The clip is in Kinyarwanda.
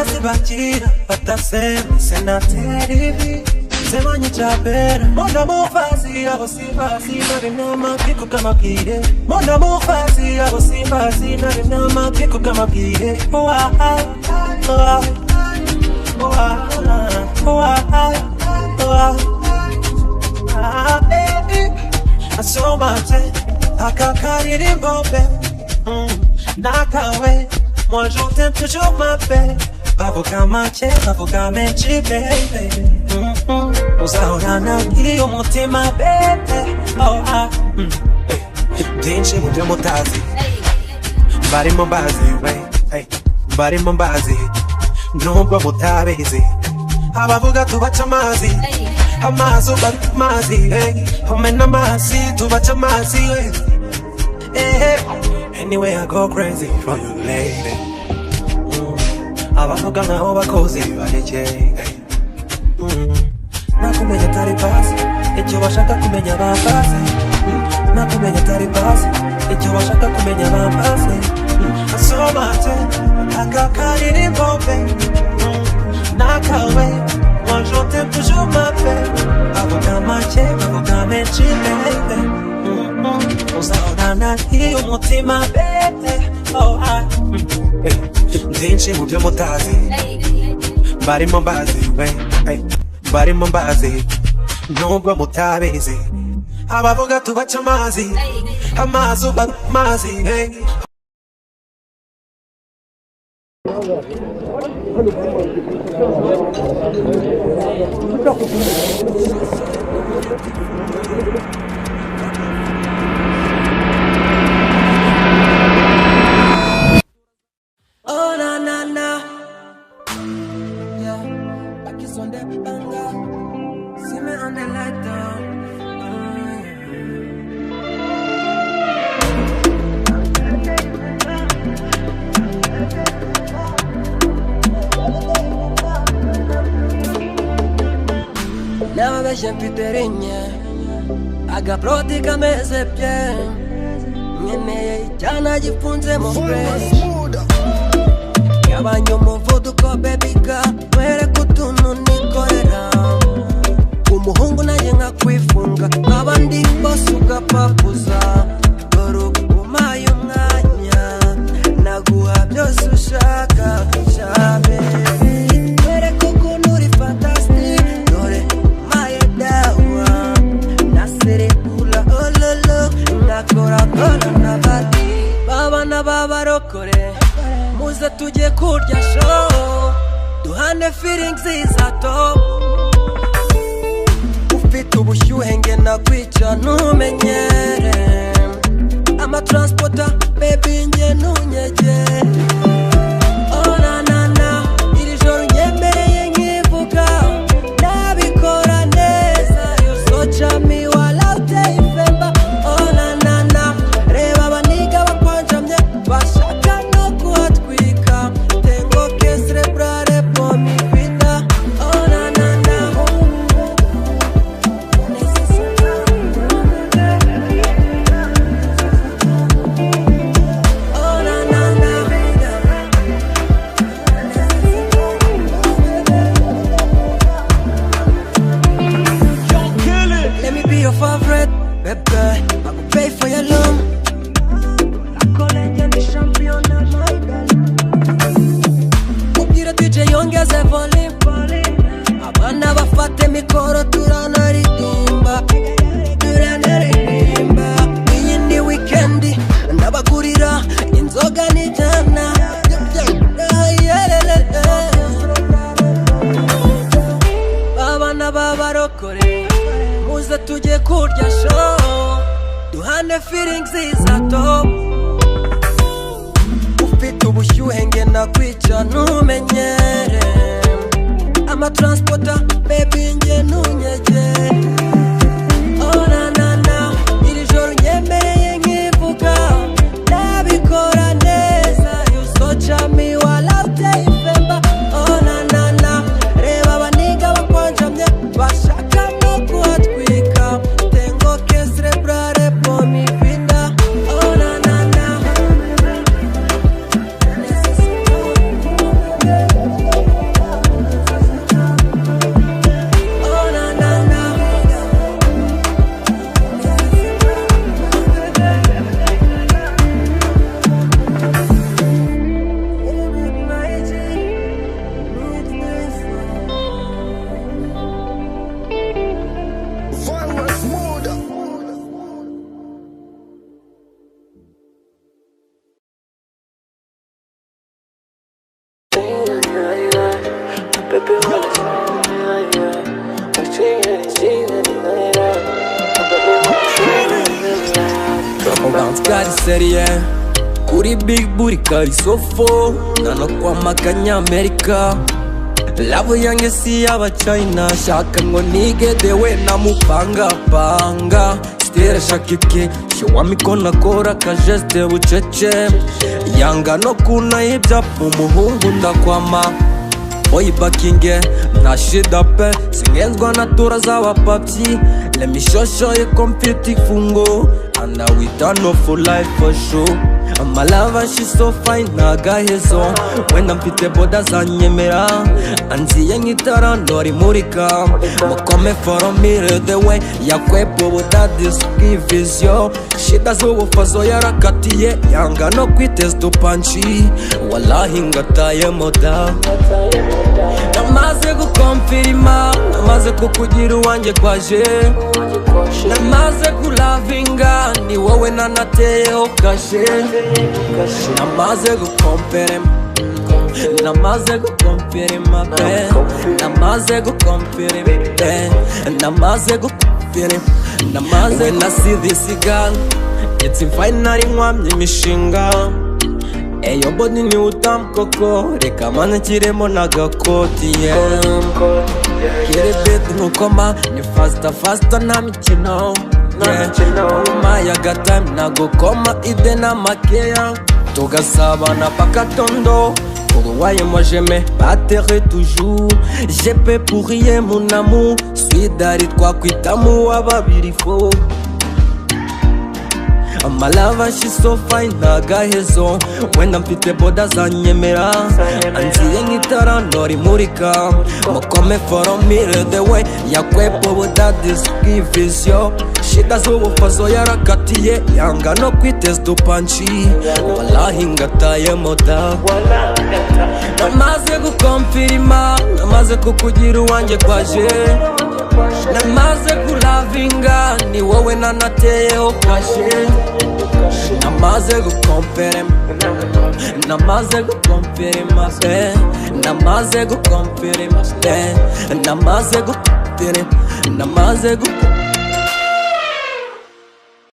Ndazibakira batasema senateri ivi Semanyicapera. Mon amour, vas-y, abo simbazi nari nama kamabwire. Mon amour, vas-y, abo simbazi nari nama kamabwire. Oh ah ah, oh ah, oh ah, oh ah, oh ah, ah, eh, eh. Asomaje aka karirimbo be nakawe. Moi je t'aime toujours, ma belle. Bavuga make, bavuga menshi, baby. Uzahorana iyo umutima, baby. Oh ah, eh. Byinshi mu byo mutazi barimo mbazi we, hey, barimo mbazi nubwo mutabizi. Abavuga tubaca amazi, amazi uba amazi, hey, umena amazi, tubaca amazi, hey. Hey. Anyway, I go crazy for you, lady. Abavuga nkaho bakozi bareke, hey. Nakumenya atari pasi, icyo bashaka kumenya bambaze. Nakumenya atari pasi, icyo bashaka kumenya bambaze. Asomate aka karirimbo be nakawe. Moi je t'aime toujours, ma belle. Bavuga make, bavuga menshi, baby. Uzahorana iyo umutima, baby. Oh ah, eh. Byinshi mu byo mutazi barimo mbazi we, hey, barimo mbazi nubwo mutabizi. Abavuga tubaca amazi, amazi uba amazi, hey. Oh na na na, yeah. Back is on the banger. See me on the light down. Nababeshye mfite rinye agaproti kameze bye, nkeneye icyana gifunzemo fresh. Gabanya umuvuduko, baby girl, wereke utuntu nikorera. Umuhungu nanjye nkakwifunga, abandi bose ugapapuza. Dore ugumaye umwanya, naguha byose ushaka shabe. Wereke ukuntu uri fantastic, dore umaye dawa naserebula ololo nkakorakora n'abandi babana b'abarokore. Muze tujye kurya show, duhane feelings za top. Ufite ubushyuhe nge nakwica ntumenyere amatransporter, baby, nge ntunyegere. Oh na na na, iri joro unyemereye nkivuga nabikora neza. You so charming wala uteyifemba. Oh na na na, reba abaniga bakwanjamye bashaka no kuhatwika. Tengo que celebrar por mi vida. Oh na na na. Oh na na na. Let me be your favorite, baby. I go pay for your love. Ubwira DJ yongeze volume, abana bafate mikoro, turanaririmba, turanaririmba. Iyi ni weekend, ndabagurira inzoga n'ijana. Babana b'abarokore, muze tujye kurya show, duhane feelings za top. Ufite ubushyuhe nge nakwica ntumenyere amatransporter, baby, nge ntunyegere. Oh na na na, iri joro unyemereye nkivuga nabikora neza. You so charming wala uteyifemba. Oh na na na, reba abaniga bakwanjamye bashaka no kuhatwika. Tengo que celebrar por mi vida. Oh na na na. Akapansi kari sérieux kuri big booty kari sofo nanokwama akanyamerika. Love yanjye si y'abachina, shaka ngo nigedewe namupangapanga. Stera shakike shiwamiko nakora kageste bucece, yanga no kunayibya umuhungu ndakwama. Oyibakinge nta shida pe, singenzwa na tura z'abapapyi. Let me show show you complete fungo and now we done no for life for sure. My lover, she so fine, ntagahezo. Wenda mfite boda zanyemera, anziye nk'itara ndorimurika. Mukome foromire the way yakwepa ubudadisi bw'ivisiyo. Shida z'ubufazo yarakatiye, yanga no kwiteza udupanci. Wallahi ngataye moda. Namaze gukomfirima, namaze kukugira uwanjye kwaje, namaze kulavinga, ni wowe nanateyeho kashe. Namaze gukomperema, namaze gukomfirima pe, namaze gukomfirima pe, namaze gukomfirima, namaze. When I see this girl, it's finally nkwamye imishinga. Eyo body ni utamu koko, reka manukiremo n'agakoti, yeah. Kiri nukoma ni faster faster, nta mikino, yeah. Umaye time nagukoma ide n'amakeya, tugasabana pakatondo. Pour moi je me battrai toujours. J'ai pe pour rien mon amour. Swidari twakwitamu wa babiri fo. My lover, she so fine, ntagahezo. Wenda mfite boda zanyemera, anziye nk'itara ndorimurika. Mukome foromire the way yakwepa ubudadisi bw'ivisiyo. Shida z'ubufazo yarakatiye, yanga no kwiteza udupanci. Wallahi ngataye moda. Namaze gukomfirima, namaze kukugira uwanjye kwaje, namaze kulavinga, ni wowe nanateyeho kashe. Namaze gukomperema, namaze gukomfirima pe, namaze gukomfirima pe, namaze gukomfirima, namaze gukomfirima.